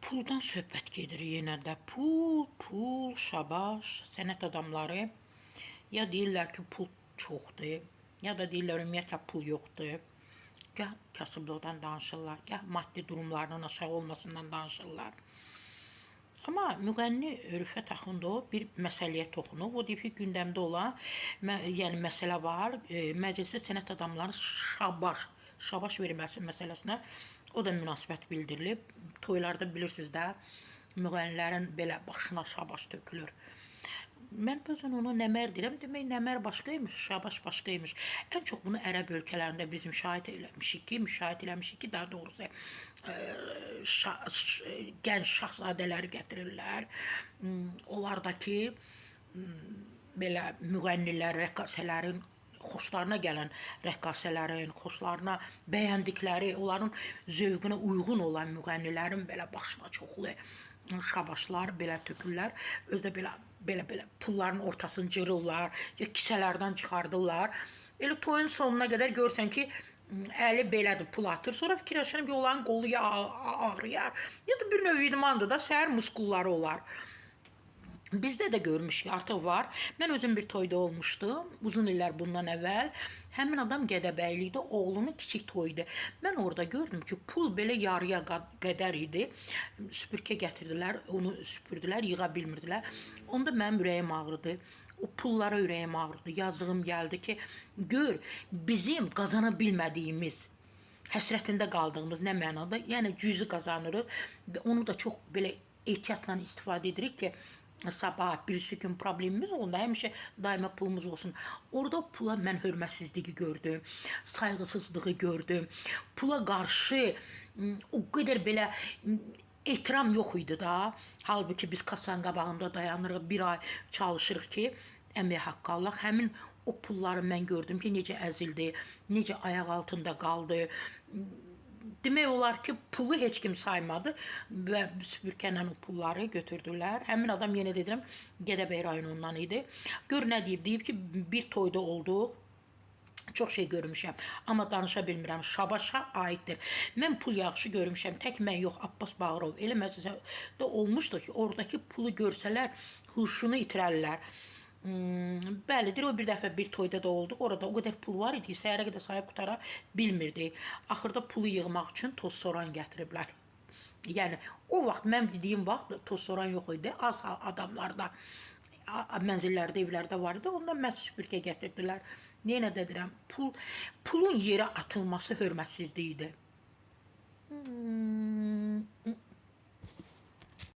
Puldan söhbət gedir yenə də. Pul, pul, şabaş, sənət adamları ya deyirlər ki, pul çoxdur, ya da deyirlər ümumiyyətlə pul yoxdur. Gah kasıblıqdan danışırlar, gah maddi durumlarının aşağı olmasından danışırlar. Amma müğənni Rüfət Axundov bir məsələyə toxunub. O deyib ki, gündəmdə olan, yəni məsələ var. Məclisdə sənət adamları şabaş verilməsi məsələsinə o da münasibət bildirilib. Toylarda bilirsiniz də, müğənnilərin belə başına şabaş tökülür. Mən bəzən ona nəmər deyirəm. Demək nəmər başqa imiş, şabaş başqa imiş. Ən çox bunu ərəb ölkələrində biz müşahidə eləmişik ki, daha doğrusu gənc şahzadələri gətirirlər. Onlardakı belə müğənnilər, rəqqasələrin xoşlarına gələn rəqqasələrin, xoşlarına bəyəndikləri, onların zövqünə uyğun olan müğənnilərin belə başına çoxlu şabaşlar belə tökürlər. Özdə belə pulların ortasını cırırlar, ya kisələrdən çıxardırlar. Elə toyun sonuna qədər görürsən ki, əli belədir, pul atır. Sonra fikirləşirəm ki, onların qolu ya ağrıyar, ya da bir növ idmandır da, səhər muskulları olar. Bizdə də görmüşük, artıq var. Mən özüm bir toyda olmuşdum, uzun illər bundan əvvəl. Həmin adam Gədəbəylikdə oğlunun kiçik toyu idi. Mən orada gördüm ki, pul belə yarıya qədər idi. Süpürgə gətirdilər, onu süpürdülər, yığa bilmirdilər. Onda mənim ürəyim ağrıdı. O pullara ürəyim ağrıdı. Yazığım gəldi ki, gör, bizim qazana bilmədiyimiz, həsrətində qaldığımız nə mənada, yəni cüzi qazanırıq. Onu da çox belə ehtiyatla istifadə edirik ki, sabah birisi gün problemimiz olanda həmişə daima pulumuz olsun. Orada pula mən hörmətsizliyi gördüm, sayğısızlığı gördüm. Pula qarşı o qədər belə ehtiram yox idi da. Halbuki biz kasanın qabağında dayanırıq, bir ay çalışırıq ki, əmək haqqı alaq. Həmin o pulları mən gördüm ki, necə əzildi, necə ayaq altında qaldı. Demək olar ki, pulu heç kim saymadı və süpürgə ilə o pulları götürdülər. Həmin adam yenə dedim, Gədəbəy rayonundan idi. Gör nə deyib, deyib ki, bir toyda olduq. Çox şey görmüşəm, amma danışa bilmirəm. Şabaşa aiddir. Mən pul yağışı görmüşəm. Tək mən yox, Abbas Bağırov. Elə məclisdə olmuşdu ki, oradakı pulu görsələr huşunu itirərlər. Bəlidir, o bir dəfə bir toyda da olduq. Orada o qədər pul var idi ki, səhərə qədər sahib qutara bilmirdik. Axırda pulu yığmaq üçün toz soran gətiriblər. Yəni o vaxt mənim dediyim vaxt toz soran yox idi. Az adamlarda, mənzillərdə, evlərdə var idi. Ondan məhz süpürgə gətirdilər. Yenə də deyirəm, pulun yerə atılması hörmətsizlik idi.